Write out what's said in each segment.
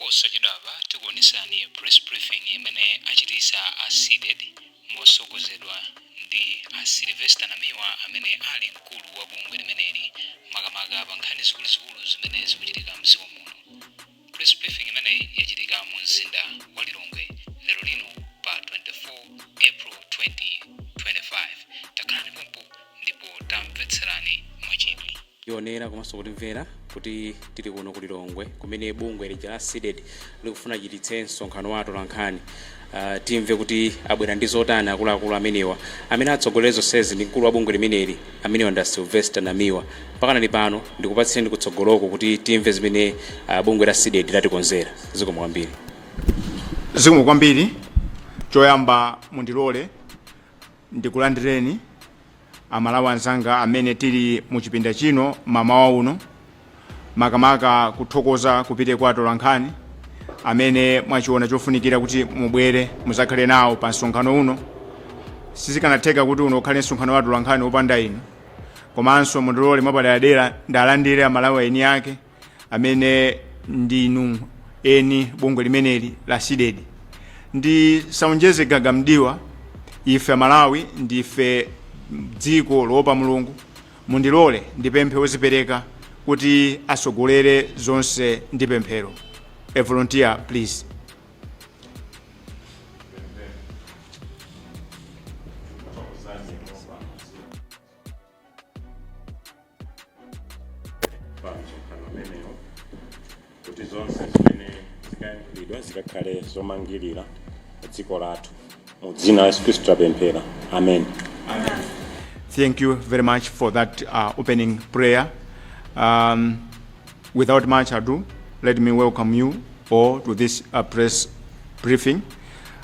Posachedwapa tikuonesani press briefing imene achitisa a CDEDI mosogozedwa ndi a Sylvester Namiwa amene ali mkulu wa bungwe limeneli makamaka pa nkhani zikuluzikulu zimene zikuchitika mdziko muno. Press briefing imeneyi yachitika mu mzinda wa Lilongwe lero lino pa 24 April 2025. Takhalani pompo ndipo tamvetserani mwachidwi. Tionera komanso kutimvera kuti tili kuno ku Lilongwe kumene bungwe lija la CDEDI likufuna chititse msonkhano wa atolankhani. Timve kuti abwera ndi zotani akuluakulu amenewa. Amene atsogolere zonsezi ndi mkulu wa bungwe limeneli, amenewa ndi a Sylvester Namiwa. Pakanali pano ndikupatsireni kutsogoloko kuti timve zimene bungwe la CDEDI latikonzera. Zikomo kwambiri. Zikomo kwambiri. Choyamba mundilole ndikulandireni Amalawi anzanga amene tili mu chipinda chino mamawa uno, makamaka kuthokoza kupite kwa atolankhani amene mwachiona chofunikira kuti mubwere muzakhale nawo pa msonkhano uno. Sizikanatheka kuti uno ukhale msonkhano wa atolankhani wopanda inu. Komanso mundilole mwapaderadera ndalandire Amalawi eni ake amene ndinu eni bungwe limeneli la CDEDI. Ndisaonjeze gaga mdiwa, ife Amalawi ndife dziko loopa Mulungu. Mundilole ndipemphe wozipereka kuti asogolere zonse ndi pemphero. A volunteer, please. Pa msonkhano umenewo kuti zonse zimene zikayankhulidwa zikakhale zomangirira dziko lathu. Mu dzina la Yesu Khristu tapemphera, amen. Thank you very much for that opening prayer. Without much ado, let me welcome you all to this press briefing.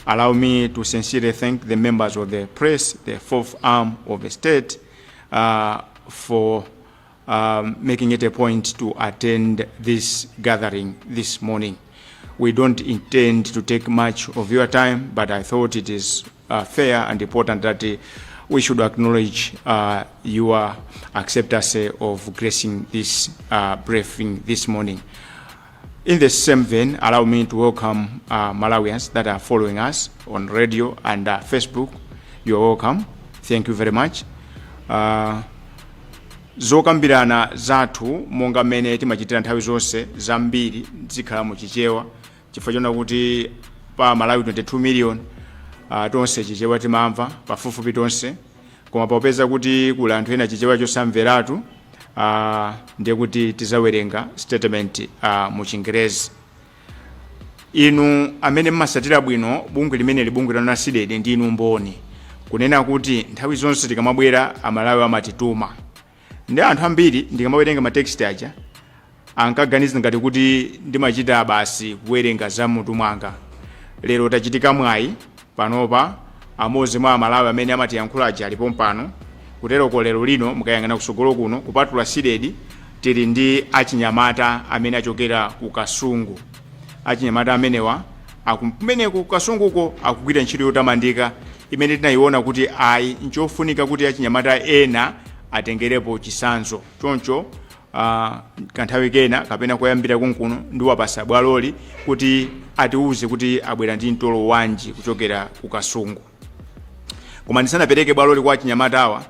Allow me to sincerely thank the members of the press, the fourth arm of the state, for making it a point to attend this gathering this morning. We don't intend to take much of your time, but I thought it is fair and important that we should acknowledge your acceptance of gracing this briefing this morning. In the same vein, allow me to welcome Malawians that are following us on radio and Facebook. You're welcome. Thank you very much. Zokambirana zathu monga mmene timachitira nthawi zonse, zambiri zikhala mu Chichewa chifukwa chona kuti pa Malawi 22 million tonse Chichewa timamva pafupifupi tonse, koma popeza kuti kuli anthu ena Chichewa chosamveratu, ndiye kuti tizawerenga statement mu Chingerezi. Inu amene mmasatira bwino bungwe limeneli, bungwe la CDEDI, ndinu mboni kunena kuti nthawi zonse tikamabwera Amalawi amatituma. Ndi anthu ambiri ndikamawerenga ma text aja ankaganiza ngati kuti ndimachita basi kuwerenga za mutu mwanga. Lero tachitika mwayi, panopa amodzi mwa Amalawi amene amatiyankhula aja alipo mpano. Kuteroko lero lino mukayang'ana kusogolo kuno, kupatula CDEDI, tili ndi achinyamata amene achokera ku Kasungu. Achinyamata amenewa kumeneko ku Kasunguko akugwira ntchito yotamandika imene tinayiona kuti ayi, nchofunika kuti achinyamata ena atengerepo chitsanzo. Choncho kanthawi kena kapena koyambira kunkuno ndiwapasa bwaloli kuti atiuze kuti abwera ndi mtolo wanji kuchokera ku Kasungu. Koma ndisanapereke bwaloli kwa achinyamatawa,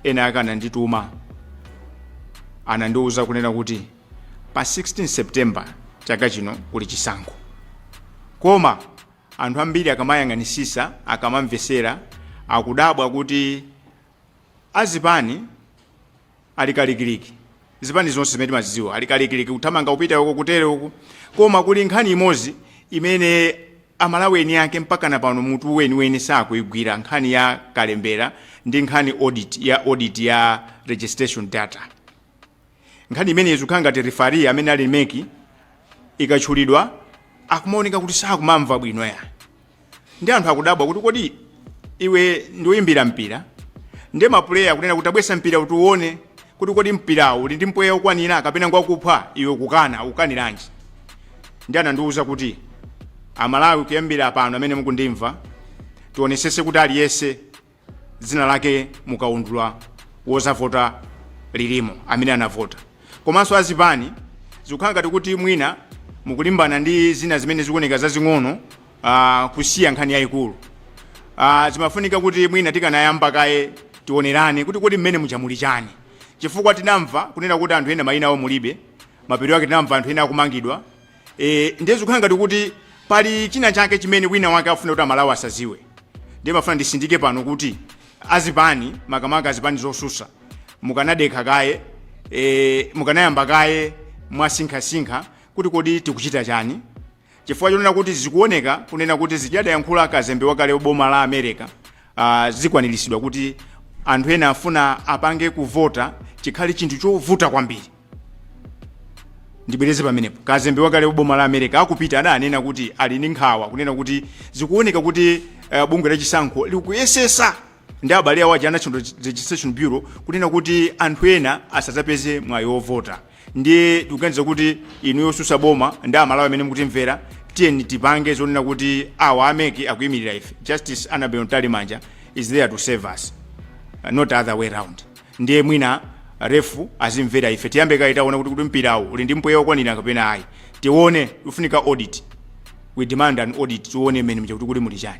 ena ake anandituma, anandiuza kunena kuti pa 16 September chaka chino kuli chisankho. Koma anthu ambiri akamayang'anisisa, akamamvesera, akudabwa kuti azipani ali kalikiliki, zipani zonse zimene timazidziwa ali kalikiliki kuthamanga kupita uko, kutere uku, koma kuli nkhani imodzi imene Amalawi eni ake mpaka na pano mutu weniweni sakuyigwira, nkhani ya kalembera ndi nkhani audit ya registration data. Nkhani imene izikhala ngati referee amene ali MEC ikatchulidwa akumaoneka kuti sakumamva bwino ya. Ndi anthu akudabwa kuti kodi iwe ndiwoyimbira mpira, ndi ma player kunena kuti abwesa mpira kuti uone kuti kodi mpirawu uli ndi mpweya ukwanira kapena ngwakupha, iwe kukana, ukaniranji? Ndi anandiwuza kuti Amalawi kuyambira pano amene mukundimva, tionesese kuti aliyense dzina lake mukaundula wozavota lilimo amene anavota. Komanso azipani zikukhala ngati kuti mwina Mukulimbana ndi zina zimene zikuoneka zazing'ono, kusiya nkhani yayikulu. Zimafunika kuti mwina tikanayamba kaye tionerane kuti kodi mmene muja muli chani, chifukwa tinamva kunena kuti anthu ena mayina awo mulibe. Mapeto ake tinamva anthu ena akumangidwa. Ndiye zikukhala ngati kuti pali china chake chimene wina wake afuna kuti Amalawi asaziwe. Ndiye mafuna ndisindike pano kuti azipani, makamaka azipani zosusa, mukanadekha kaye, mukanayamba kaye mwasinkhasinkha kuti kodi tikuchita chani, chifukwa chonena kuti zikuoneka kunena kuti zijadayankhula kazembe wakale boma la America, zikwaniritsidwa kuti anthu ena afuna apange kuvota chikhale chinthu chovuta kwambiri. Ndibwereze pamenepo, kazembe wakale boma la America akupita adanena kuti ali ndi nkhawa kunena kuti zikuoneka kuti bungwe lachisankho likuyesesa ndi abale awo aja National Registration Bureau kunena kuti anthu ena asadzapeze mwayi wovota. Ndiye tikuganiza kuti inu yosusa boma ndi Amalawi amene mukutimvera, tiyeni tipange zonena kuti awa a MEC akuyimirira ife. Justice Annabel Mtalimanja is there to save us, not other way round. Ndiye mwina ref azimvera ife. Tiyambe kaye taona kuti mpirawu uli ndi mpweya wokwanira kapena ayi. Tione, ufunika audit. We demand an audit. Tione mmene mja kuti muli chani.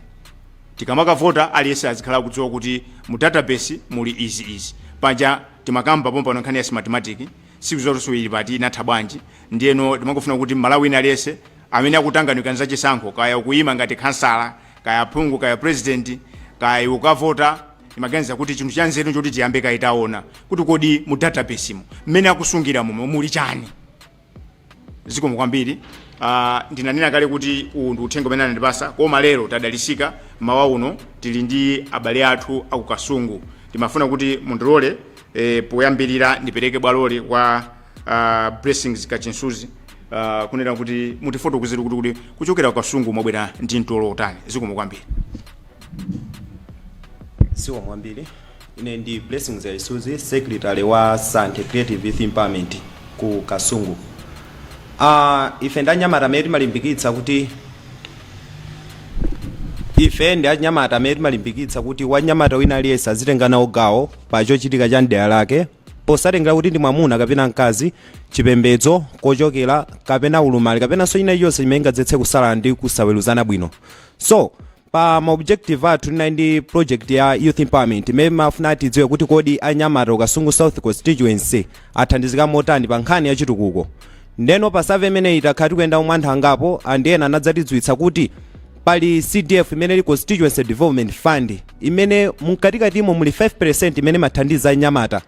Tikamakavota, aliyense azikhala kudziwa kuti mu database muli izi izi. Paja timakamba pompano nkhani ya Smartmatic, siku zonse ili pati, inatha bwanji? Ndiyeno timangofuna kuti Malawi wina aliyense amene akutanganika zachisankho, kaya ukuyima ngati khansala, kaya phungu, kaya president, kaya ukavota, timaganiza kuti chinthu cha nzeru choti tiyambe kaye taona kuti kodi mu database mu mmene akusungira momwe muli chani. Zikomo kwambiri. Ndinanena kale kuti uwu ndi uthenga umene anandipasa, koma lero tadalisika, mawa uno tili ndi abale athu aku Kasungu. Timafuna kuti mundilole, poyambirira ndipereke bwaloli kwa Blessings Kachinsuzi, kunena kuti mutifotokozere kuti kuchokera ku Kasungu mwabwera ndi mtolo utani. Zikomo kwambiri. Zikomo kwambiri. Ine ndi Blessings Yaisuzi, secretary wa Santhe Creative Youth Empowerment ku Kasungu. Ife ndi anyamata amene timalimbikitsa kuti wanyamata wina aliyense azitenga nawo gawo pa chochitika cha mdera lake, posatengera kuti ndi mwamuna kapena mkazi, chipembedzo, kochokera, kapena ulumali, kapenanso china chilichonse chimene ingadzetse kusala ndi kusaweruzana bwino. So pa ma objective athu tinali ndi project ya youth empowerment imene mafuna tidziwe kuti kodi anyamata ku Kasungu South Constituency athandizika motani pa nkhani ya chitukuko. Ndeno pa survey imeneyi takhala tikuyenda mwa anthu angapo, and ena anadzatidziwitsa kuti pali CDF imene ili Constituency Development Fund, imene mkatikatimo muli 5% imene imathandiza anyamata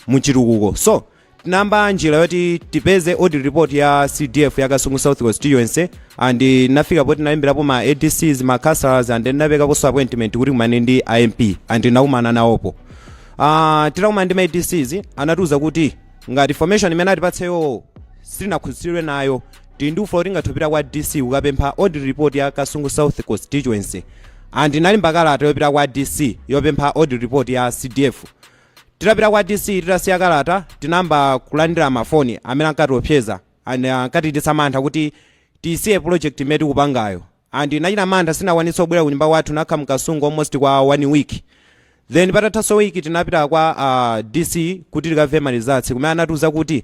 muchitukuko. So tinayamba njira yoti tipeze audit report ya CDF ya Kasungu South Constituency, and nafika poti tinalemberapo ma ADCs, ma councillors, and napekaponso appointment kuti kumane ndi MP, and nakumana nawopo. Titakumana ndi ma ADCs, anatiuza kuti ngati information imene atipatseyo sitinakhutitsidwe nayo, tili ndi ufulu tingathupira kwa DC kukapempha audit report ya Kasungu South Constituency. And nalimba kalata yopita kwa DC yopempha audit report ya CDF. Titapita kwa DC, titasiya kalata, tinayamba kulandira mafoni amene ankatiopseza and ankatichititsa mantha kuti tisiye project imene tikupangayo. And nachita mantha, sinakwanitsa kubwera kunyumba kwathu, nakha mKasungu almost kwa one week. Then patathanso week tinapita kwa DC kuti tikamve ma results, kumene anatiuza kuti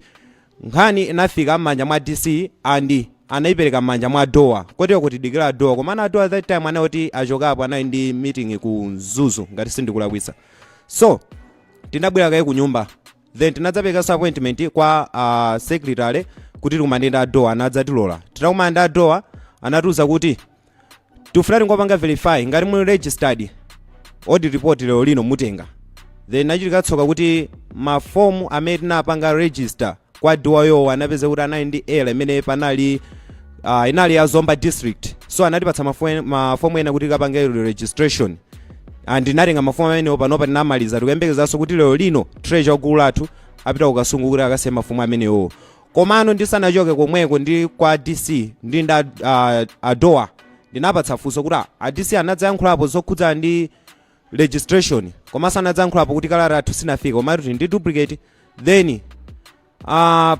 nkhani inafika m'manja mwa DC and anayipereka m'manja mwa DOA, kotero kuti dikira DOA. Koma ana DOA that time anayoti achokapo, anali ndi meeting ku Mzuzu ngati sindikulakwitsa. So tinabwera kaye ku nyumba, then tinadzapekanso appointment kwa secretary kuti tikumane ndi a DOA. Anadzatilola. Titakumana ndi a DOA, anatiuza kuti tifuna tingopanga verify ngati muli registered, audit report lero lino mutenga. Then nachitika tsoka kuti mafomu amene tinapanga register kwa DOA yowo anapeza kuti anali ndi error imene panali, inali ya Zomba District. So anatipatsa mafomu ena kuti kapange registration, and tinatenga mafomu amenewo. Panopa tinamaliza, tikuyembekezanso kuti lero lino treasurer wa gulu lathu apita kuKasungu kuti akasiye mafomu amenewo. Komano ndisanachoke komweko ndi kwa DC ndi nda a DOA, ndinapatsa funso kuti a DC anadzayankhulapo zokhudzana ndi registration, komanso anadzayankhulapo kuti kalata yathu sinafika, koma kuti ndi duplicate. Then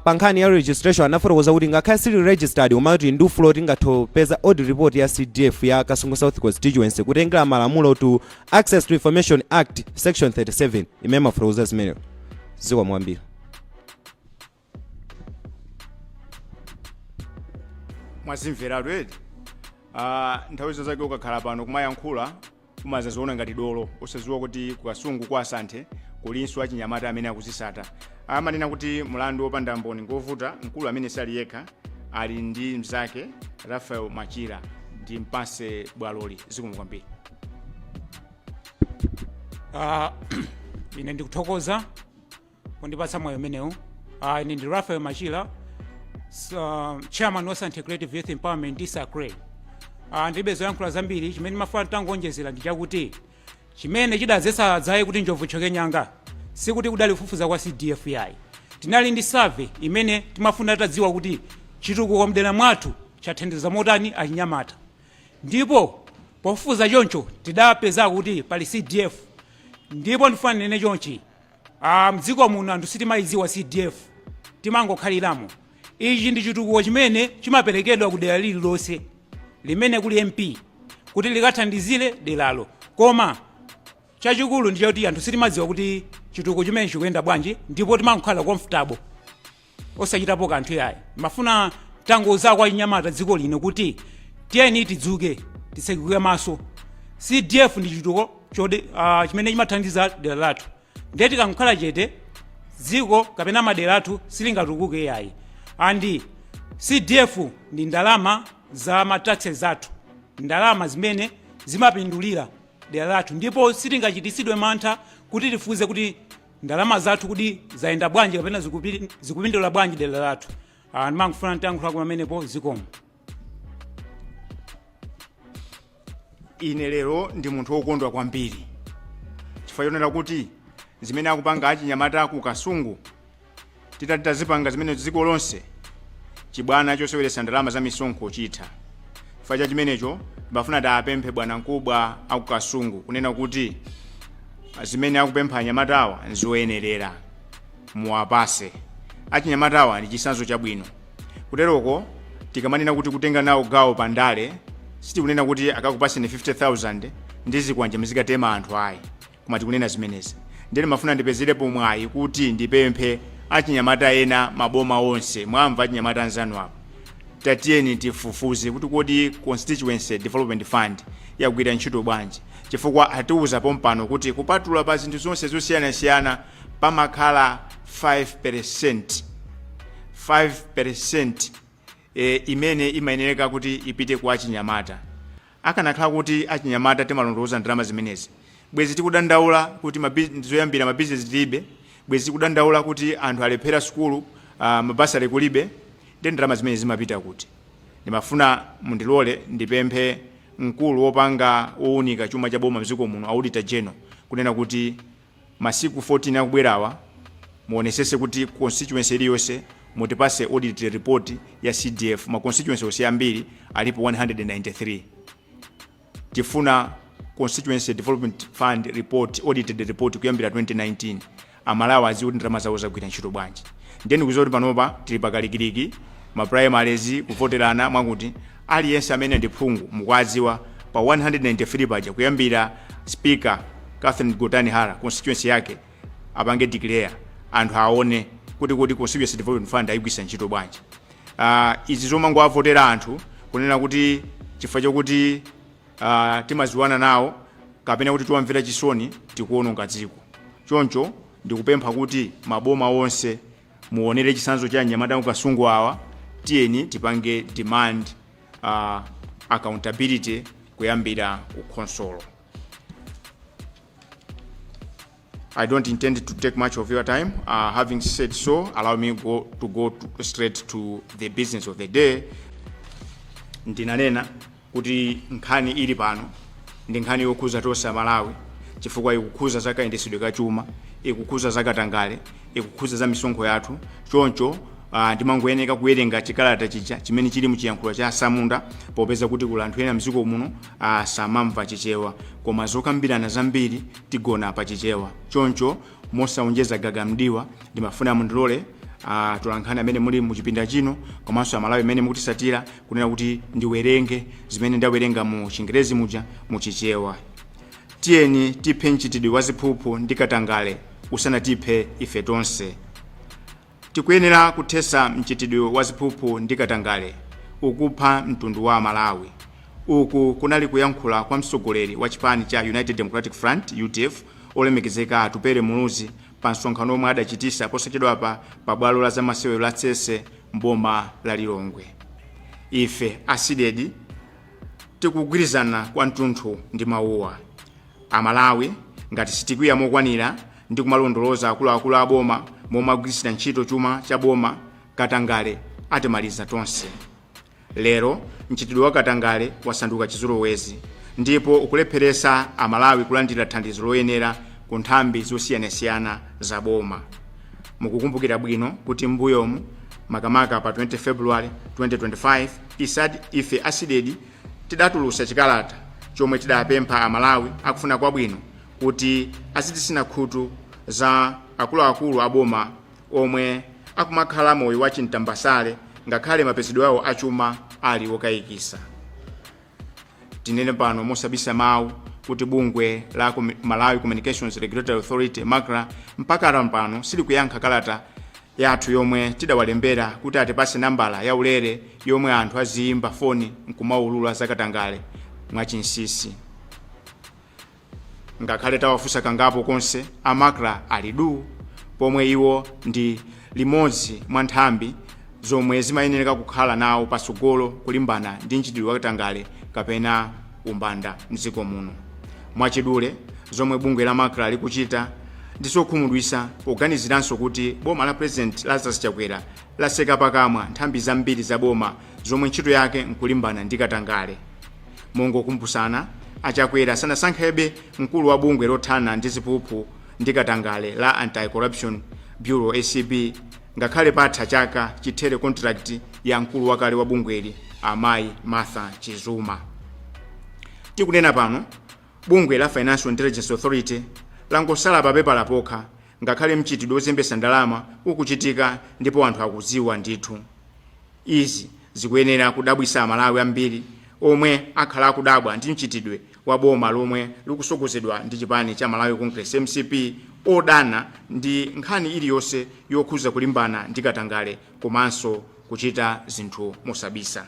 pa nkhani ya registration anafotokoza kuti ngakhale sili registered, koma kuti ndi ufulu tingathe kupeza audit report ya CDF ya Kasungu South Constituency, kutengera malamulo to Access to Information Act section 37 imene mafotokoza zimeneyo. Zikomo kwambiri. Mwazimveratu eti? Nthawi zina zake ukakhala pano kumayankhula umazaziona ngati dolo, usaziwa kuti kukasungu kwa Asante kulinso achinyamata amene akuzisata. Amanena kuti mlandu wopanda mboni ngovuta. Mkulu amene sali yekha, ali ndi mzake Rafael Machira. Ndimpase bwaloli. Zikomo kwambiri. Ine ndikuthokoza kundipatsa mwayi umenewu. Ine ndi Rafael Machila, chairman wa Santhe Creative Youth Empowerment ndi Sacre. Ndilibe zoyankhula zambiri. Chimene ndimafuna tangonjezera ndi chakuti chimene chidadzetsa dzaye kuti njovu ithyoke nyanga sikuti kudali kufufuza kwa CDF yayi. Tinali ndi survey imene timafuna tadziwa kuti chitukuko mdera mwathu chathandiza motani achinyamata, ndipo pofufuza choncho tidapeza kuti pali CDF. Ndipo ndifuna ndinene chonchi, mdziko muno anthu sitimayidziwa CDF, timangokhaliramo. Ichi ndi chitukuko chimene chimaperekedwa ku dera lililonse limene kuli MP kuti likathandizire deralo, koma chachikulu ndi choti anthu sitimadziwa kuti chitukuko chimene chikuyenda bwanji, ndipo timangokhala comfortable osachitapo kanthu yayi. Mafuna tangoza kwa achinyamata dziko lino kuti tiyeni tidzuke, titsekuke maso. CDF ndi chitukuko chimene chimathandiza dera lathu, ndiye tikangokhala chete dziko kapena madera athu silingatukuke yayi. And CDF ndi ndalama za ma taxes athu, ndalama zimene zimapindulira dera lathu, ndipo sitingachitisidwe mantha kuti tifuze kuti ndalama zathu kuti zayenda bwanji kapena zikupindula bwanji dera lathu. Ndimangofuna ntiyankhula pamenepo. Zikomo. Ine lero ndi munthu wokondwa kwambiri chifukwa chonena kuti zimene akupanga achinyamata ku Kasungu, titati tazipanga zimene dziko lonse, chibwana choseweretsa ndalama za misonkho chitha. Chifukwa cha chimenecho ndimafuna tiapemphe bwana mkubwa aku Kasungu kunena kuti zimene akupempha anyamatawa nzoyenerera, muwapase. Achinyamatawa ndi chitsanzo chabwino. Kuteroko tikamanena kuti kutenga nawo gawo pa ndale, sitikunena kuti akakupaseni 50,000 ndi zikwanje muzikatema anthu ayi, koma tikunena zimenezi. Ndiye ndimafuna ndipezerepo mwayi kuti ndipemphe achinyamata ena maboma onse. Mwamva achinyamata anzanu apo, tatiyeni tifufuze kuti kodi Constituency Development Fund yagwira ntchito bwanji, chifukwa atiuza pompano kuti kupatula pa zinthu zonse zosiyanasiyana pamakhala 5%, 5% imene imayenereka kuti ipite kwa achinyamata. Akanakhala kuti achinyamata timalondoloza ndalama zimenezi, bwezi tikudandaula kuti zoyambira mabizinesi tilibe, bwezi tikudandaula kuti anthu alephera sukulu, ma bursary kulibe? Ndi ndalama zimene zimapita kuti? Ndimafuna mundilole ndipemphe mkulu wopanga wowunika chuma cha boma mdziko muno, Auditor General, kunena kuti masiku 14 akubwerawa muonesese kuti constituency iliyonse mutipase audit report ya CDF. Ma constituency onse ambiri alipo 193. Tifuna Constituency Development Fund report, audited report kuyambira 2019. Amalawi adziwe kuti ndalama zawo zagwira ntchito bwanji. Ndiye ndikudziwa kuti panopa tili pakalikiliki, ma primaries, kuvoterana, mwakuti aliyense amene ndi phungu mukuwadziwa pa 193 paja, kuyambira Speaker Catherine Gotani Hara, constituency yake apange declare, anthu aone kuti Constituency Development Fund ayigwisa ntchito bwanji. Izi zomangowavotera anthu kunena kuti chifukwa chokuti timaziwana nawo kapena kuti tiwamvera chisoni, tikuononga dziko. Choncho ndikupempha kuti maboma onse muonere chitsanzo cha anyamata kukasungu awa. Tiyeni tipange demand accountability kuyambira ku khonsolo. I don't intend to take much of your time. Having said so, allow me to go straight to the business of the day. Ndinanena kuti nkhani ili pano ndi nkhani yokhuza tonse Amalawi, chifukwa ikukhuza za kayendetsedwe ka chuma, ikukhuza za katangale, ikukhuza za misonkho yathu. Choncho ndimangoyeneka kuwerenga chikalata chija chimene chili muchiyankhulo cha asamunda, popeza kuti kuli anthu ena mdziko muno samamva Chichewa, koma zokambirana zambiri tigona pa Chichewa. Choncho mosaonjeza gaga mdiwa, ndimafuna mundilole atolankhani amene muli muchipinda chino komanso Amalawi amene mukutisatira kunena kuti ndiwerenge zimene ndawerenga mu Chingerezi muja mu Chichewa. Tiyeni tiphe mchitidwe wa ziphuphu ndi katangale usanatiphe ife tonse. Tikuyenera kuthesa mchitidwe wa ziphuphu ndi katangale ukupha mtundu wa Amalawi. Uku kunali kuyankhula kwa mtsogoleri wa chipani cha United Democratic Front, UDF, olemekezeka Atupele Muluzi, pa msonkhano omwe adachitisa posachedwapa pa bwalo la zamasewero la Tsese mboma la Lilongwe. Ife a CDEDI tikugwirizana kwathunthu ndi mawuwa. Amalawi, ngati sitikwiya mokwanira ndi kumalondoloza akuluakulu a boma momwe agwiritsira ntchito chuma cha boma, katangale atimaliza tonse. Lero mchitidwe wa katangale wasanduka chizolowezi ndipo ukulepheresa Amalawi kulandira thandizo loyenera ku nthambi zosiyanasiyana za boma. Mukukumbukira bwino kuti m'mbuyomu, makamaka pa 20 February 2025, isad ife a CDEDI tidatulutsa chikalata chomwe tidapempha Amalawi akufuna kwabwino kuti azitsina khutu za akuluakulu a boma omwe akumakhala moyo wa chimtambasale ngakhale mapezedwe awo achuma ali wokayikisa. Tinene pano mosabisa mawu kuti bungwe la Malawi Communications Regulatory Authority, MACRA, mpaka pano silikuyankha kalata yathu yomwe tidawalembera kuti atipase nambala yaulere yomwe anthu aziyimba foni nkumaulula zakatangale mwachinsisi. Ngakhale tawafunsa kangapo konse, a MACRA ali du, pomwe iwo ndi limodzi mwa nthambi zomwe zimayenera kukhala nawo patsogolo kulimbana ndi mchitidwe wakatangale kapena umbanda mdziko muno. Mwachidule, zomwe bungwe la MACRA likuchita ndizokhumudwitsa, poganiziranso kuti boma la President Lazarus Chakwera laseka pakamwa nthambi zambiri za boma zomwe ntchito yake nkulimbana ndi katangale. Mongokumbusana, Achakwera sanasankhebe mkulu wa bungwe lothana ndi ziphuphu ndi katangale la Anti-Corruption Bureau, ACB, ngakhale patha chaka chithere contract ya mkulu wakale wa bungweli, amayi Martha Chizuma. Tikunena pano, bungwe la Financial Intelligence Authority langosala papepala pokha, ngakhale mchitidwe wozembesa ndalama ukuchitika ndipo anthu akudziwa ndithu. Izi zikuyenera kudabwisa Amalawi ambiri omwe akhala akudabwa ndi mchitidwe wa boma lomwe likusogozedwa ndi chipani cha Malawi Congress, MCP, odana ndi nkhani iliyonse yokhuza kulimbana ndi katangale komanso kuchita zinthu mosabisa.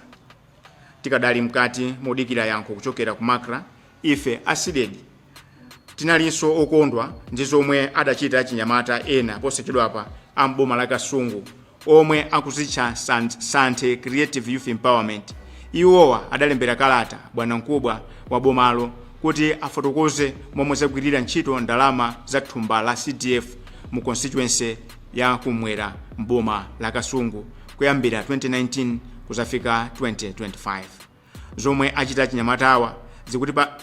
Tikadali mkati modikira yankho kuchokera ku MACRA, ife a CDEDI tinalinso okondwa ndi zomwe adachita chinyamata ena posachedwapa amboma la Kasungu omwe akuzitcha Santhe Creative Youth Empowerment. Iwowa adalembera kalata bwanamkubwa wa bomalo kuti afotokoze momwe zagwirira ntchito ndalama za thumba la CDF mu constituency ya kumwera mboma la Kasungu kuyambira 2019 kuzafika 2025. Zomwe achita chinyamatawa zikuti pa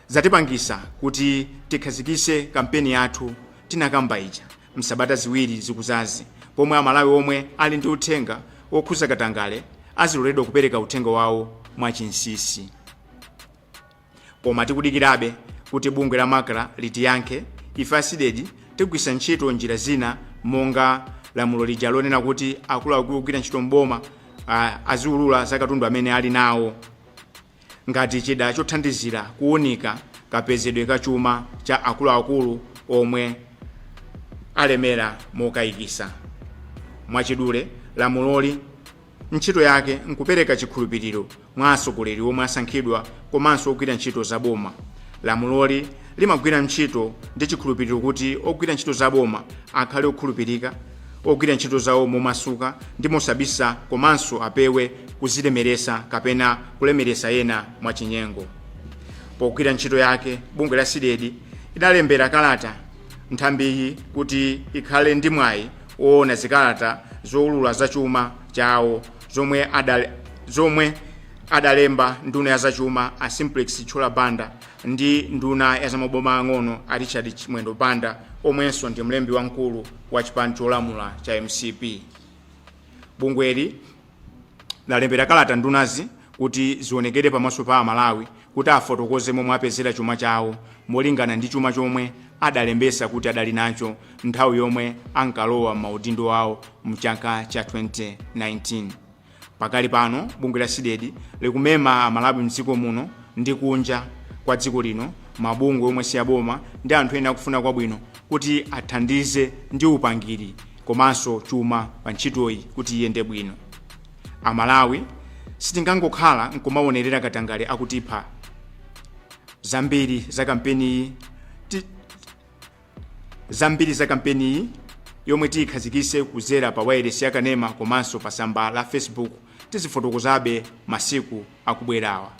zatipangisa kuti tikhazikise kampeni yathu tinakamba ija msabata 2 zikuzazi, pomwe Amalawi omwe ali ndi uthenga wokhuza katangale aziloledwa kupereka uthenga wawo mwachinsisi. Koma tikudikirabe kuti bungwe la MACRA litiyankhe, ife a CDEDI tigwisa ntchito njira zina monga lamulo lija lonena kuti akuluakulu ogwira ntchito mboma aziulula za katundu amene ali nawo ngati chida chothandizira kuwunika kapezedwe ka chuma cha akuluakulu omwe alemera mokayikisa. Mwachidule, lamuloli ntchito yake nkupereka chikhulupiriro mwa atsogoleri omwe asankhidwa komanso ogwira ntchito za boma. Lamuloli limagwira ntchito ndi chikhulupiriro kuti ogwira ntchito za boma akhale okhulupirika, ogwira ntchito zawo momasuka ndi mosabisa, komanso apewe kuzilemeresa kapena kulemeresa ena mwachinyengo. Pogwira ntchito yake, bungwe la CDEDI idalembera kalata nthambiyi kuti ikhale ndi mwayi woona zikalata zowulula za chuma chawo zomwe adalemba nduna ya zachuma a Simplex Chithyola Banda ndi nduna ya zamaboma ang'ono a Richard Chimwendo Banda, omwenso ndi mlembi wamkulu wa chipani cholamula cha MCP. Bungweli lalembera kalata ndunazi kuti zionekere pamaso pa Amalawi kuti afotokoze momwe apezera chuma chawo molingana ndi chuma chomwe adalembesa kuti adali nacho nthawi yomwe ankalowa m'maudindo awo mchaka cha 2019. Pakali pano, bungwe la CDEDI likumema Amalawi mdziko muno ndi kunja kwa dziko lino, mabungwe omwe si aboma ndi anthu ena akufuna kwabwino kuti athandize ndi upangiri komanso chuma pa ntchitoyi kuti iyende bwino. Amalawi, Sitingangokhala nkumaonerera katangale akutipha. Zambiri za kampeniyi yomwe tiyikhazikise kuzera pa wailesi ya kanema komanso pa tsamba la Facebook tizifotokozabe masiku akubwerawa.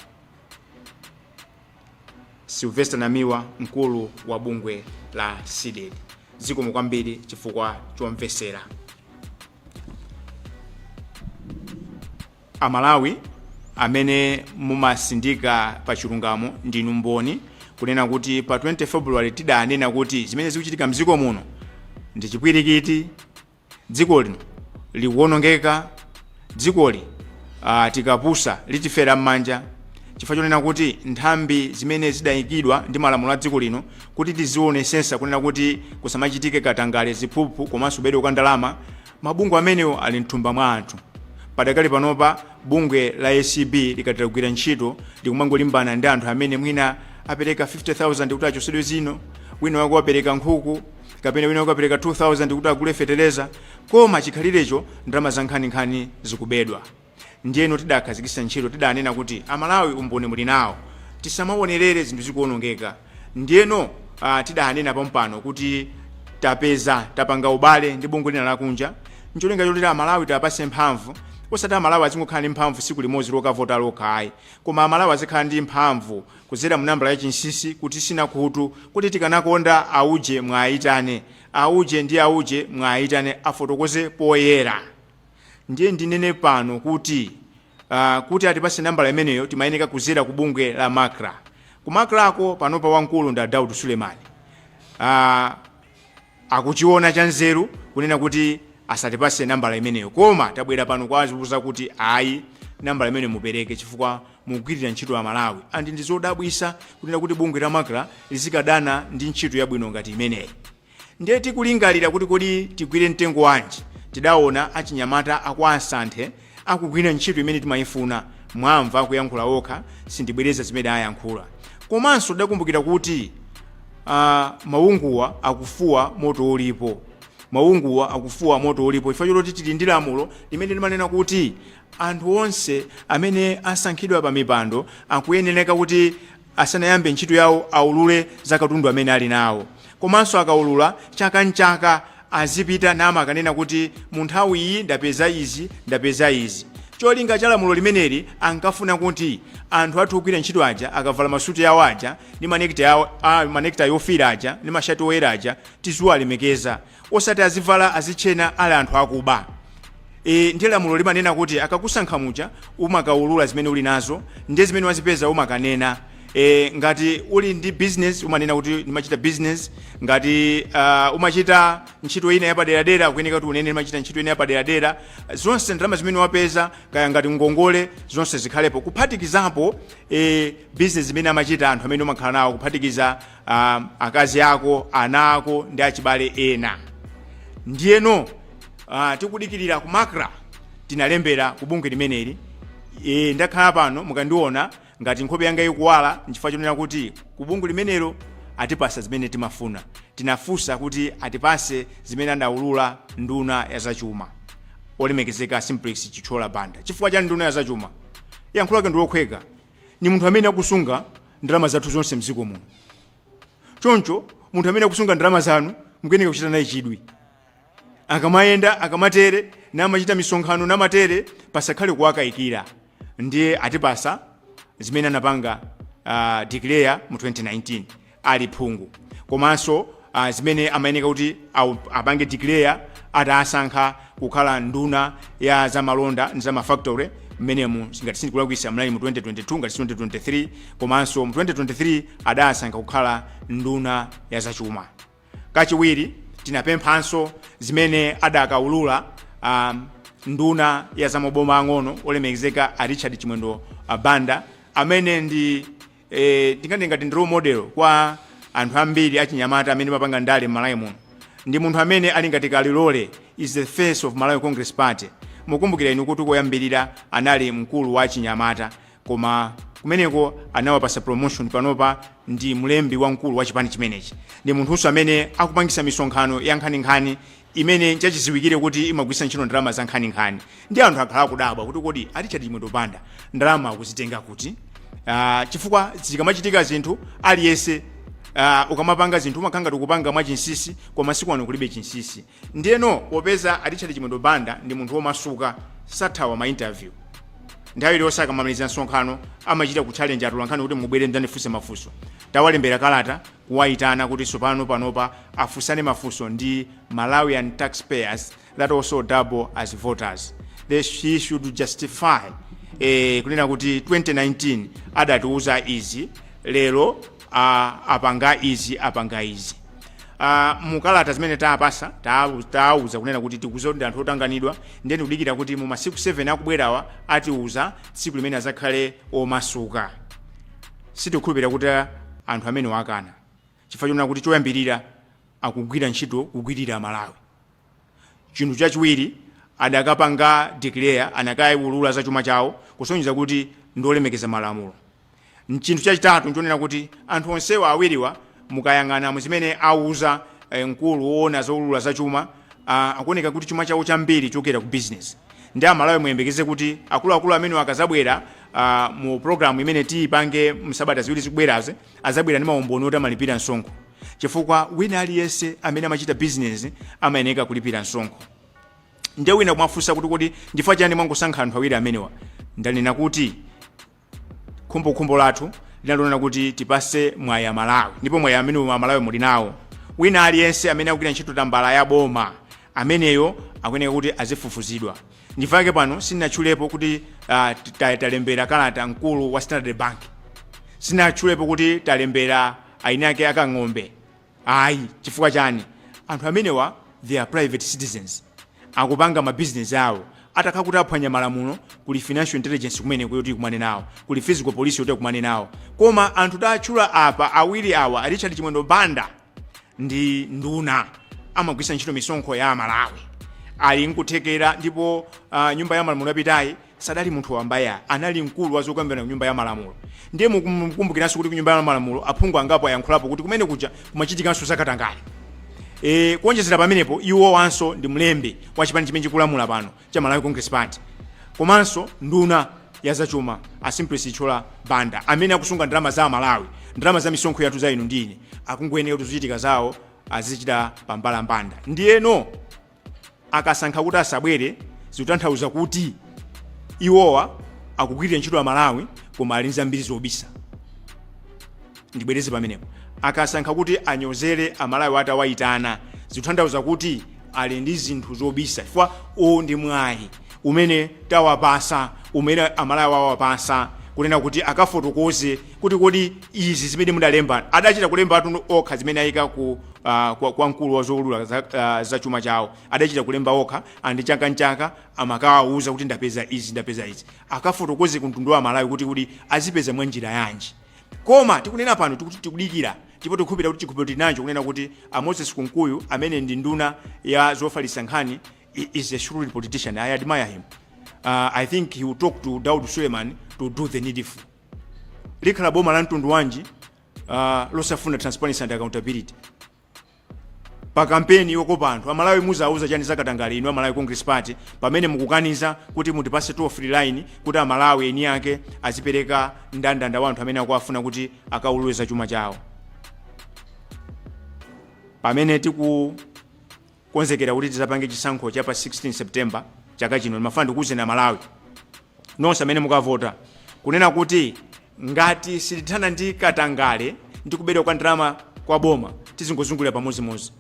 Sylvester Namiwa, mkulu wa bungwe la CDEDI. Zikomo kwambiri chifukwa chomvesera. Amalawi amene mumasindika pa chilungamo, ndinu mboni kunena kuti pa 20 February tidanena kuti zimene zikuchitika mdziko muno ndi chipwirikiti, dziko lino likuwonongeka, dzikoli tikapusa litifera m'manja, chifukwa chonena kuti nthambi zimene zidayikidwa ndi malamulo a dziko lino kuti tizionesesa kunena kuti kusamachitike katangale, ziphuphu komanso kubedwa kwa ndalama, mabungwe amenewo ali mthumba mwa anthu. Padakali panopa bungwe la ACB likati lagwira ntchito, likumangolimbana ndi anthu amene mwina apereka 50,000 kuti achosedwe zino, wina wake wapereka nkhuku, kapena wina wake wapereka 2000 kuti agule fetereza, koma chikhalirecho ndalama za nkhaninkhani zikubedwa. Ndiyeno tidakhazikitsa ntchito, tidanena kuti Amalawi umboni muli nawo, tisamaonerere zinthu zikuonongeka. Ndiyeno tidanena pompano kuti tapeza, tapanga ubale ndi bungwe lina lakunja ncholinga choti Amalawi tiwapase mphamvu. Osati Amalawi azingokhala ndi mphamvu tsiku limodzi lokavota lokha ayi, koma Amalawi azikhala ndi mphamvu kudzera mu nambala ya chinsinsi kuti sinakhutu kuti tikanakonda auje mwayitane, auje ndi auje mwayitane, afotokoze poyera. Ndiye ndinene pano kuti kuti atipase nambala imeneyo timayeneka kuzera ku bungwe la MACRA. Ku MACRAko panopa wamkulu ndi Daud Sulemani. Akuchiona cha nzeru kunena kuti asatipase nambala imeneyo, koma tabwera pano kuwazuza kuti ayi, nambala imeneyo mupereke chifukwa mukugwirira ntchito ya Malawi. And ndi zodabwisa kunena kuti bungwe la MACRA lizikadana ndi ntchito yabwino ngati imeneyi. Ndiye tikulingalira kuti kodi tigwire mtengo wanji, tidaona achinyamata aku Asanthe akugwira ntchito imene timayifuna. Mwamva akuyankhula okha, sindibwereza zimene ayankhula. Komanso tidakumbukira kuti mawunguwa akufuwa moto ulipo, mawunguwa akufuwa moto ulipo, chifukwa choti tili ndi lamulo limene limanena kuti anthu onse amene asankhidwa pa mipando akuyenereka kuti asanayambe ntchito yawo aulule za katundu amene ali nawo, komanso akaulula, chaka nchaka azipita namakanena kuti mu nthawi iyi ndapeza izi, ndapeza izi. Cholinga cha lamulo limeneli, ankafuna kuti anthu athu ogwira ntchito aja akavala masuti awo aja ndi manekita awo, manekita yofira aja ndi mashati oyera aja, tiziwalemekeza, osati azivala azitchena ali anthu akuba. Ndiye lamulo limanena kuti akakusankha muja umakaulula zimene uli nazo, ndiye zimene wazipeza umakanena. Ngati uli ndi business umanena kuti ndimachita business. Ngati umachita ntchito ina yapaderadera, kuyeneka kuti unene ndimachita ntchito ina yapaderadera. Zonse ndalama zimene wapeza, kaya ngati ngongole, zonse zikhalepo, kuphatikizapo business zimene amachita anthu amene umakhala nawo, kuphatikiza akazi ako, ana ako ndi achibale ena. Ndiyeno tikudikirira ku MACRA, tinalembera ku bungwe limeneli. Ndakhala pano mukandiona ngati nkhope yanga ikuwala nchifukwa chonena kuti ku bungwe limenelo atipasa zimene timafuna. Tinafunsa kuti atipase zimene adaulula nduna ya zachuma, olemekezeka Simplex Chithyola Banda. Chifukwa cha nduna ya zachuma, yankho lake ndilokhweka: ni munthu amene akusunga ndalama zathu zonse mdziko muno. Choncho munthu amene akusunga ndalama zanu mukuyeneka kuchita naye chidwi. Akamayenda, akamatere, namachita misonkhano namatere, pasakhale kuwakayikira. Ndiye atipasa zimene anapanga declare mu 2019 ali phungu, komanso zimene amayeneka kuti apange declare atasankha kukhala nduna ya zamalonda ndi zamafactory mmenemu, ngati sindikulakwisa mnali mu 2022, ngati si 2023. Komanso mu 2023 adasankha kukhala nduna ya zachuma kachiwiri. Tinapemphanso zimene adakaulula nduna ya zamaboma ang'ono, olemekezeka a Richard Chimwendo Banda, amene ndi ndingati ngati ndi role model kwa anthu ambiri achinyamata amene mapanga ndale m'Malawi muno. Ndi munthu amene ali ngati kalilole, is the face of Malawi Congress Party. Mukumbukira inu kuti koyambirira anali mkulu wa achinyamata, koma kumeneko anawapasa promotion, panopa ndi mlembi wamkulu wa chipani chimenechi. Ndi munthunso amene akupangisa misonkhano ya nkhaninkhani. Imene nchachiziwikire kuti imagwiritsa ntchito ndalama za nkhaninkhani, ndi anthu akhala akudabwa kuti kodi a Richard Chimwendo Banda ndalama akuzitenga kuti? Chifukwa zikamachitika zinthu, aliyense, ukamapanga zinthu umakhala ngati ukupanga mwachinsinsi, koma masiku ano kulibe chinsinsi. Ndiyeno popeza a Richard Chimwendo Banda ndi munthu womasuka, sathawa ma interview, nthawi iliyonse akamamaliza msonkhano amachita ku challenge atolankhani kuti mubwere mdzandifunse mafunso. Tawalembera kalata kuwayitana kuti tsopano panopa afunsane mafunso ndi Malawian taxpayers that also double as voters. He should justify kunena kuti 2019 adatiuza izi, lero apanga izi, apanga izi. Mukalata zimene taapasa, taauza kunena kuti tikuziwa kuti ndi anthu otanganidwa, ndiye tikudikira kuti mu masiku 7 akubwerawa atiuza tsiku limene azakhale omasuka. Sitikukhulupirira kuti anthu amene wakana, chifukwa chonena kuti choyambirira akugwira ntchito kugwirira Malawi. Chinthu chachiwiri, adakapanga declare, anakaulula za chuma chawo kusonyeza kuti ndiolemekeza malamulo. Chinthu chachitatu nchonena kuti anthu onsewa awiriwa, mukayang'ana muzimene auza mkulu woona zoulula za chuma, akuoneka kuti chuma chawo chambiri chokera ku business. Ndi Amalawi muyembekeze kuti akuluakulu amene akazabwera mu program imene tiyipange msabata 2 zikubwerazi, azabwera ndi maumboni oti amalipira msonkho, chifukwa wina aliyense amene amachita business amayeneka kulipira msonkho. Ndiye wina kumafunsa kuti kodi ndifukwa chani mwangosankha anthu awiri amenewa? Ndanena kuti khumbokhumbo lathu linalonena kuti tipase mwayi Amalawi, ndipo mwayi amene Amalawi muli nawo. Wina aliyense amene akugwira ntchito tambala ya boma, ameneyo akuyeneka kuti azifufuzidwa. Ndifake pano sindinatchulepo kuti talembera kalata mkulu wa Standard Bank, sindinatchulepo kuti talembera aini ake akang'ombe, ayi. Chifukwa chani? Anthu amenewa, they are private citizens, akupanga mabizinesi awo. Atakhala kuti aphwanya malamulo, kuli Financial Intelligence kumene yoti kumane nawo, kuli Fiscal Police yoti kumane nawo. Koma anthu tatchula apa awiri awa, Richard Chimwendo Banda ndi nduna, amagwiritsa ntchito misonkho ya Amalawi, ali nkuthekera. Ndipo nyumba ya malamulo yapitayi sadali munthu wambaya, anali mkulu wa zokambirana ku nyumba ya malamulo. Ndiye mukumbukiranso kuti ku nyumba ya malamulo aphungu angapo ayankhulapo kuti kumene kuja kumachitikanso zakatangale. Kuonjezera pamenepo, iwo wanso ndi mlembi wa chipani chimene chikulamula pano cha Malawi Congress Party, komanso nduna ya zachuma a Simplex Chithyola Banda, amene akusunga ndalama za Amalawi, ndalama za misonkho yathu, za inu ndi ine, akungoyenera kuti zochitika zawo azichita pambalambanda. Ndiyeno akasankha kuti asabwere, zikutanthauza kuti iwowa akugwirira ntchito Amalawi koma ali ndi zambiri zobisa. Ndibwereze pamenepo: akasankha kuti anyozere Amalawi atawayitana, zikutanthauza kuti ali ndi zinthu zobisa, chifukwa uwu ndi mwayi umene tawapasa, umene Amalawi awapasa, kunena kuti akafotokoze kuti kodi izi zimene mudalemba, adachita kulemba atu okha zimene ayika ku kwa mkulu wa zoulula za chuma chawo, adachita kulemba okha, andi chaka nchaka amakawauza kuti ndapeza izi, ndapeza izi. Akafotokoze ku mtundu wa Malawi kuti azipeza mwa njira yanji. Koma tikunena pano tikuti tikudikira, ndipo tikukhulupirira kuti chikhulupiriro tili nacho kunena kuti a Moses Kunkuyu, amene ndi nduna ya zofalitsa nkhani, is a shrewd politician. I admire him. I think he will talk to Daud Suleiman to do the needful. Likhala boma la mtundu wanji losafuna transparency and accountability? Pa kampeni yokopa anthu, Amalawi muzauza chani zakatangale inu a Malawi Congress Party, pamene mukukaniza kuti mutipase toll free line kuti Amalawi eni ake azipereka ndandanda wa anthu amene akuafuna kuti akaulule za chuma chawo? Pamene tikukonzekera kuti tizapange chisankho cha pa 16 September chaka chino, ndimafuna ndikuwuzeni Amalawi nonse amene mukavota kunena kuti ngati sitithana ndi katangale ndi kubedwa kwa ndalama kwa boma, tizingozungulira pamodzimodzi.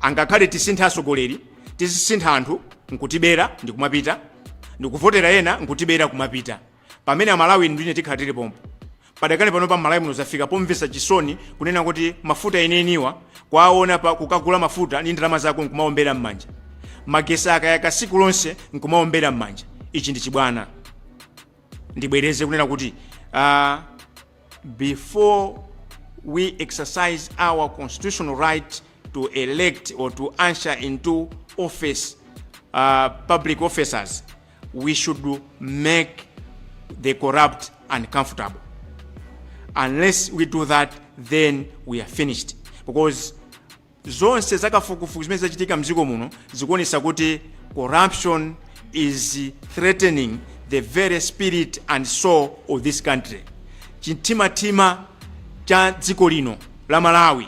Angakhale tisinthe atsogoleri, tizisintha anthu nkutibera ndikumapita, ndikuvotera ena nkutibera kumapita, pamene Amalawi ndine tikhala tili pompo. Padakale pano pa Malawi muno zafika pomvetsa chisoni kunena kuti mafuta enieniwa kwaona pa kukagula mafuta ndi ndalama zako nkumaombera m'manja, magesi akayaka siku lonse nkumaombera m'manja. Ichi ndi chibwana. Ndibwereze kunena kuti before we exercise our constitutional right to elect or to usher into office public officers, we should make the corrupt uncomfortable. Unless we do that, then we are finished, because Zonse zakafukufuku zimene zachitika mdziko muno zikuonesa kuti corruption is threatening the very spirit and soul of this country. Chimtimatima cha dziko lino la Malawi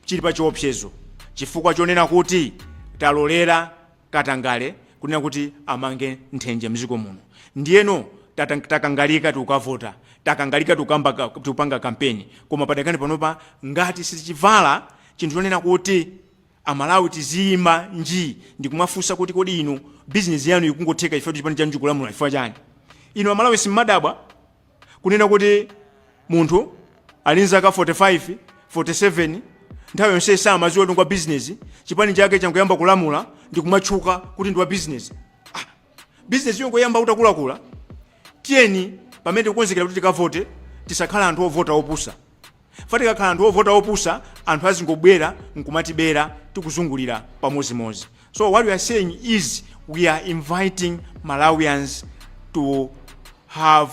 chili pa chiopsezo chifukwa chonena kuti talolera katangale kunena kuti amange nthenje mdziko muno. Ndiyeno takangalika tikukavota, takangalika tikupanga kampeni, koma padakani panopa ngati sitichivala chinthu chonena kuti Amalawi tiziyima nji ndikumafunsa kuti, kodi inu bizinesi yanu ikungotheka ife chipani chanu chikulamula chifukwa chani? Inu Amalawi simmadabwa kunena kuti munthu ali nzaka 45, 47, nthawi yonse samadziwa kuti ngwa bizinesi, chipani chake changoyamba kulamula ndikumatchuka kuti ndi wa bizinesi? Ah, bizinesi yongoyamba utakulakula. Tiyeni pamene tikukonzekera kuti tikavote, tisakhala anthu ovota opusa. Fa tikakhala anthu ovota opusa, anthu azingobwera nkumatibera tikuzungulira pamozimozi. So what we are saying is we are inviting Malawians to have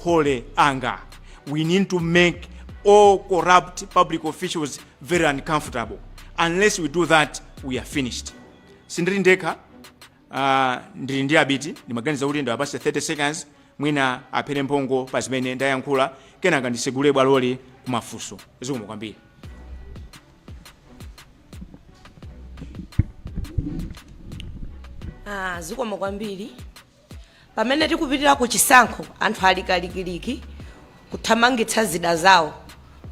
holy anger. We need to make all corrupt public officials very uncomfortable. Unless we do that, we are finished. Sindili ndekha, ndili ndi Abiti. Ndimaganiza kuti ndiwapase 30 seconds, mwina aphere mphongo pa zimene ndayankhula, kenaka ndisegule bwaloli kumafunso. Zikomo kwambiri. Ah, zikomo kwambiri. Pamene tikupitira ku chisankho, anthu ali kalikiliki kuthamangitsa zida zawo,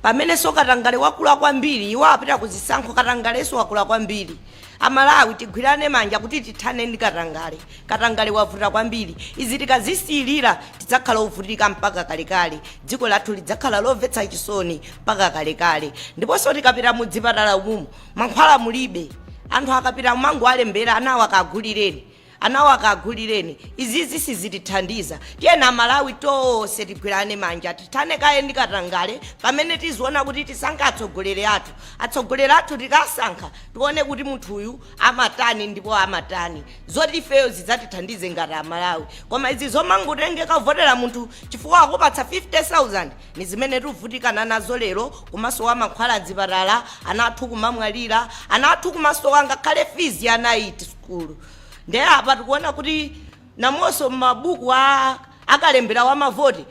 pamenenso katangale wakula kwambiri. Iwo apita ku zisankho, katangalenso wakula kwambiri. Amalawi, tigwirane manja kuti tithane ndi katangale. Katangale wavuta kwambiri. Izi tikazisiyirira, tidzakhala ovutika mpaka kalekale. Dziko lathu lidzakhala lomvetsa chisoni mpaka kalekale. Ndiponso tikapita mudzipatala umumu, mankhwala mulibe. Anthu akapita mangoalembera, anawo akagulireni, anawo akagulireni. Izizi sizitithandiza. Tiyeni Amalawi tonse tigwirane manja, tithane kaye ndi katangale pamene tiziona kuti tisankhe atsogoleri athu. Atsogoleri athu tikasankha, tione kuti munthuyu amatani ndipo amatani zoti ifeyo zidzatithandize ngati Amalawi. Koma izi zomangotengeka kuvotera munthu chifukwa akupatsa 50,000 ni zimene tikuvutikana nazo lero, komanso wa mankhwala mzipatala, ana athu kumamwalira, ana athu kumasowa ngakhale fees ya night school. Ndiye apa tikuona kuti namonso m'mabuku a akalembera wa mavoti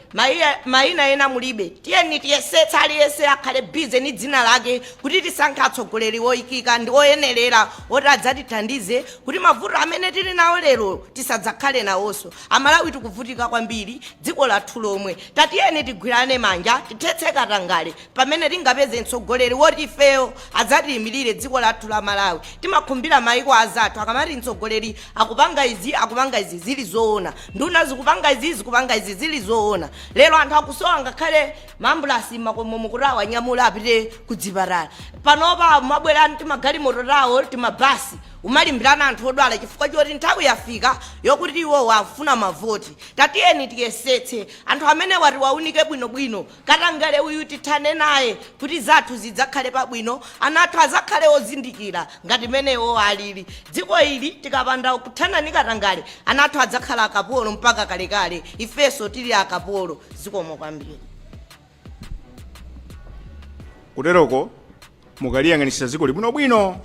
mayina ena mulibe. Tiyeni tiyesetsa, aliyense akhale busy ni dzina lake kuti tisankhe atsogoleri oyikika ndi oyenerera oti adzatithandize kuti mavuto amene tili nawo lero tisadzakhale nawonso. Amalawi tikuvutika kwambiri, dziko lathu lomwe. Tatiyeni tigwirane manja, tithetse katangale pamene tingapeze mtsogoleri woti ifeyo adzatiyimirire dziko lathu la Malawi. Timakhumbira maiko azathu akamati mtsogoleri akupanga izi, akupanga izi, zili zoona. Nduna zikupanga izi, zikupanga izi, zili zoona. Lero anthu akusowa ngakhale maambulasi m'makomomo kuti awanyamula apite kudzipatala. Panopa mabwera timagalimoto tawo, timabasi, umalimbirana anthu odwala chifukwa choti nthawi yafika yokuti iwowo akufuna mavoti. Tatiyeni tiyesetse anthu amene wati waunike bwinobwino. Katangale uyu tithane naye kuti zathu zidzakhale pabwino, ana athu azakhale ozindikira ngati menewo alili. Dziko ili tikapanda kuthana ndi katangale, ana athu adzakhala akapolo mpaka kalekale, ifenso tili akapolo. Zikomo kwambiri. Kuteroko mukaliyang'anitsitsa dziko libwinobwino,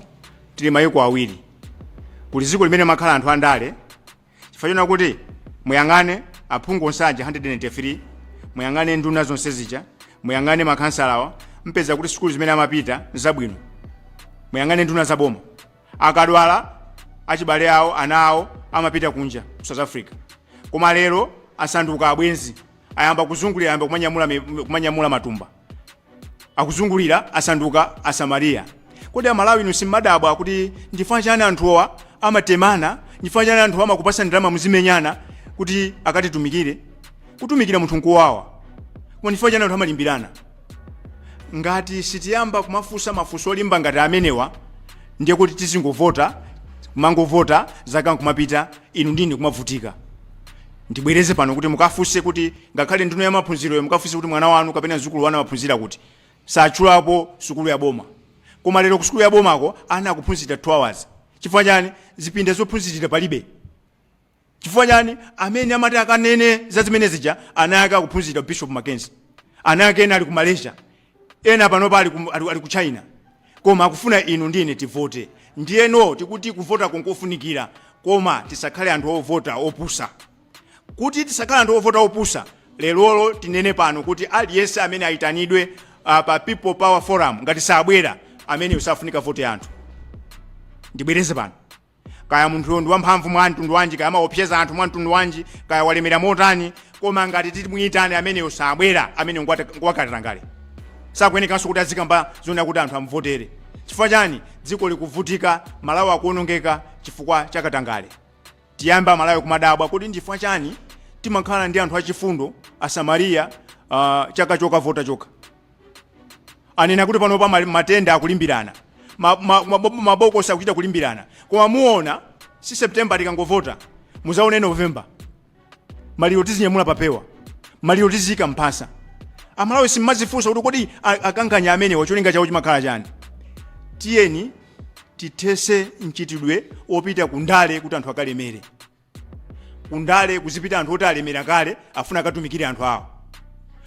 tili mayiko awiri. Kuli dziko limene makhala anthu andale, chifukwa chona kuti muyang'ane aphungu onse aja 193, muyang'ane nduna zonse zija, muyang'ane makhansalawa, mpeza kuti sukulu zimene amapita zabwino. Muyang'ane nduna zaboma, akadwala achibale awo, ana awo amapita kunja ku South Africa. Koma lero asanduka abwenzi, ayamba kuzungulira, ayamba kumanyamula matumba, akuzungulira, asanduka Asamariya. Kodi Amalawi inu simmadabwa kuti ndifuna chani anthuwa amatemana? Ndifuna chani anthu amakupasa ndalama muzimenyana kuti akatitumikire? Kutumikira munthu nkuwawa, koma ndifuna chani anthu amalimbirana? Ngati sitiyamba kumafunsa mafunso olimba ngati amenewa, ndiye kuti tizingovota, kumangovota, zaka nkumapita, inu ndine kumavutika. Ndibwereze pano kuti mukafunse kuti ngakhale nduna ya maphunziroyo, mukafunse kuti mwana wanu kapena mzukulu wanu amaphunzira kuti, satchulapo sukulu ya boma. Koma lero ku sukulu ya bomako ana akuphunzira 2 hours. Chifukwa chani? Zipinda zophunzirira palibe. Chifukwa chani? Amene amati akanene za zimene zija, ana ake akuphunzira Bishop Mackenzie, ana ake ena ali ku Malaysia, ena panopa ali ku China. Koma akufuna inu ndine tivote. Ndiyeno tikuti kuvota kunkofunikira, koma tisakhale anthu ovota opusa. Kuti tisakhale anthu ovota opusa, lerolo tinene pano kuti aliyense amene ayitanidwe pa People Power Forum, ngati sabwera, amene usafunika vote anthu. Ndibwereze pano, kaya munthuyo ndi wamphamvu mwa mtundu wanji, kaya amaopseza anthu mwa mtundu wanji, kaya walemera motani, koma ngati timuyitane ameneyo sabwera, amene ngwakatangale, sakuyenekanso kuti azikamba zoona kuti anthu amuvotere. Chifukwa chani? Dziko likuvutika, Malawi akuonongeka chifukwa chakatangale. Tiyamba Malawi kumadabwa kuti ndifukwa chani timakhala ndi anthu achifundo, Asamariya, chaka chokavota chokha. Anena kuti panopa matenda akulimbirana, mabokosi akuchita kulimbirana. Koma muona, si September tikangovota, muzaone November maliro tizinyamula papewa, maliro tiziyika mphasa. Amalawi simmazifunsa kuti kodi akanganya amenewa cholinga chawo chimakhala chani? Tiyeni tithese mchitidwe wopita kundale kuti anthu akalemere. Kundale kuzipita anthu oti alemera kale, afuna akatumikire anthu awo.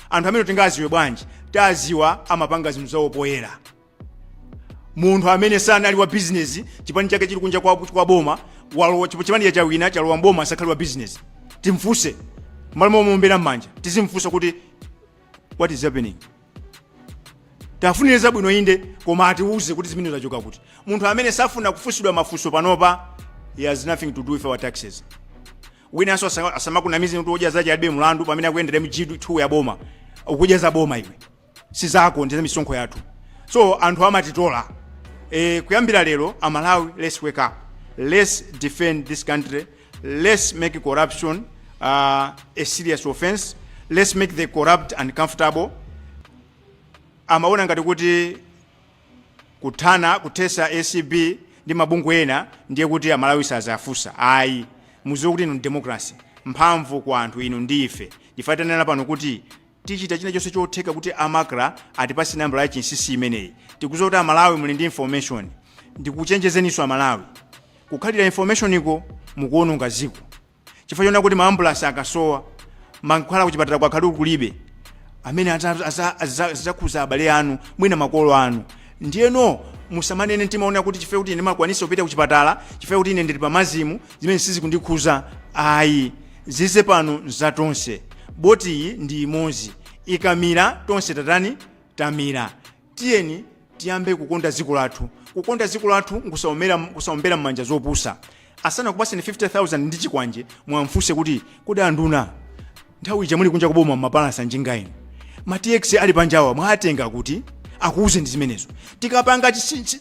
Anthu amene tingaziwe bwanji? Taziwa amapanga zinthu zawo poyera. Munthu amene sanali wa bizinesi, chipani chake chili kunja kwa boma, walowa chipani chawina, chalowa mboma, asakhale wa bizinesi. Timfunse malo momuombera m'manja, tizimfunsa kuti what is happening? Tafunire zabwino inde, koma atiuze kuti zimene zachoka kuti. Munthu amene safuna kufunsidwa mafunso panopa, he has nothing to do with our taxes. Winanso asamakunamize kuti udya zache alibe mulandu pamene akuyendera MG2 ya boma. Ukudya za boma iwe, si zako, ndi za misonkho yathu. So anthu amatitola. Kuyambira lero, Amalawi, let's wake up, let's defend this country, let's make corruption a serious offense, let's make the corrupt uncomfortable. Amaona ngati kuti kuthana kuthesa ACB ndi mabungwe ena ndiye kuti Amalawi sazafunsa. Ayi, muziwe kuti inu ndi democracy, mphamvu kwa anthu, inu ndi ife. Ndifatanena pano kuti tichita china chonse chotheka kuti a MACRA atipase nambala ya chinsinsi imeneyi. Tikuziwa kuti Amalawi muli ndi information. Ndikuchenjezeninso Amalawi, kukhalira information iko mukuononga ziko, chifukwa chona kuti maambulansi akasowa, mankhwala kuchipatala kwakhale kulibe, amene azakhuza abale anu, mwina makolo anu. Ndiyeno musamanene timaona kuti chifukwa kuti ine makwanisa kupita kuchipatala, chifukwa kuti ine ndili pamazimu, zimene sizikundikhuza. Ayi, zize pano nzatonse. Boti iyi ndi imodzi, ikamira tonse tatani? Tamira. Tiyeni tiyambe kukonda dziko lathu. Kukonda dziko lathu nkusaombera m'manja zopusa. Asana kupaseni 50,000 ndi chikwanje, mwamfunse kuti kodi anduna, nthawi ija muli kunja kuboma mmapalansa njinga inu, ma TX ali panjawa mwatenga kuti? Akuuze ndi zimenezo. Tikapanga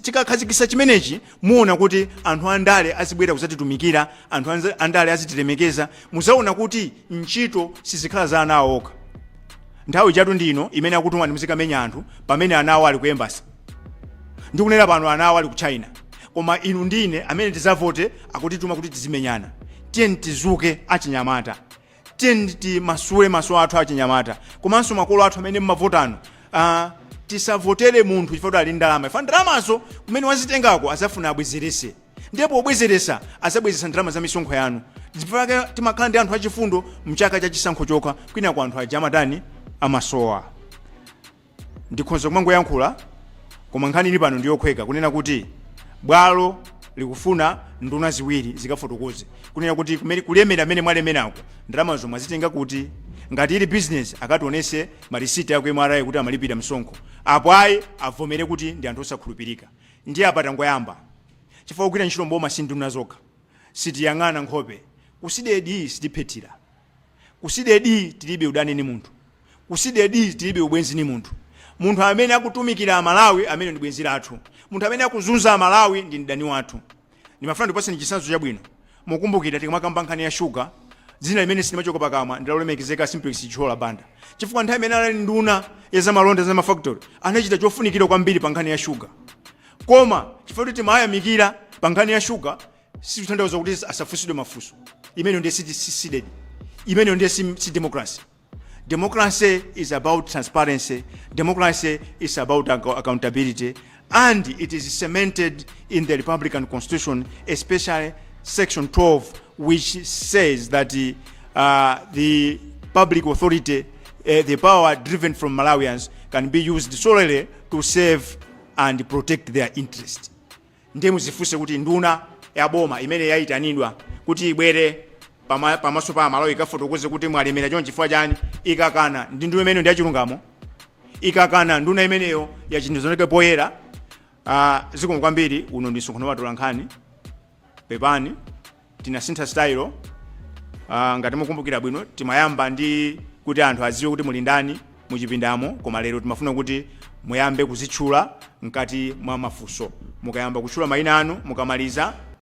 tikakhazikitsa chimenechi, muona kuti anthu andale azibwera kuzatitumikira, anthu andale azitilemekeza. Muzaona kuti ntchito sizikhala za ana awo okha. Nthawi chatu ndino imene akutuma muzikamenya anthu, pamene ana awo ali ku embassy. Ndikunena pano ana awo ali ku China, koma inu ndine amene tizavote akutituma kuti tizimenyana. Tiyeni tizuke achinyamata, tiyeni timasule maso athu achinyamata, komanso makolo athu amene mmavotano, tisavotere munthu chifukwa kuti ali ndalama. Ifa ndalamazo kumene wazitengako azafuna abwezerese, ndipo pobwezeresa azabwezesa ndalama za misonkho yanu. Chifukwa timakhala ndi anthu achifundo mchaka cha chisankho chokha, kwina kwa anthu aja amatani? Amasowa. Ndikhoza kumangoyankhula, koma nkhani ili pano ndiyokhweka, kunena kuti bwalo likufuna nduna ziwiri zikafotokoze kunena kuti kumene kulemera amene mwalemerako, ndalama zomwe azitenga kuti. Ngati ili business, akationese marisiti aku MRA kuti amalipira msonkho. Apo ayi, avomere kuti ndi anthu osakhulupirika. Ndiye apa tangoyamba, chifukwa kugwira ntchito mboma si nduna zokha. Sitiyang'ana nkhope ku CDEDI, sitiphethira ku CDEDI, tilibe udani ni munthu ku CDEDI, tilibe ubwenzi ni munthu. Munthu amene akutumikira Amalawi, amene ndi bwenzi lathu. Munthu amene akuzunza Amalawi ndi mdani wathu. Ndimafuna ndipaseni chitsanzo chabwino. Mukumbukira tikamakamba nkhani ya shuga, dzina limene silimachoka pakamwa ndilolemekezeka Simplex Chithyola Banda, chifukwa nthawi imene anali nduna ya zamalonda, za mafactory, anachita chofunikira kwambiri pa nkhani ya shuga. Koma chifukwa kuti timayamikira pa nkhani ya shuga, sikutanthauza kuti asafunsidwe mafunso. Imeneyo ndiye si CDEDI, imeneyo ndiye si democracy. Democracy is about transparency. Democracy is about accountability. And it is cemented in the Republican Constitution, especially Section 12, which says that the public authority, the power driven from Malawians, can be used solely to save and protect their interest. Ndiye muzifunse kuti nduna ya boma imene yayitanidwa kuti ibwere pamaso pa Amalawi ikafotokoze kuti mwalemera chonchi chifukwa chani, ikakana, ndi nduna imeneyo ndi yachilungamo? Ikakana, nduna imeneyo yachindizoneke poyera? Zikomo kwambiri. Uno ndi msonkhano wa atolankhani. Pepani, tinasintha style. Ngati mukumbukira bwino, timayamba ndi kuti anthu adziwe kuti muli ndani muchipindamo, koma lero timafuna kuti muyambe kuzitchula mkati mwa mafunso. Mukayamba kutchula mayina anu, mukamaliza.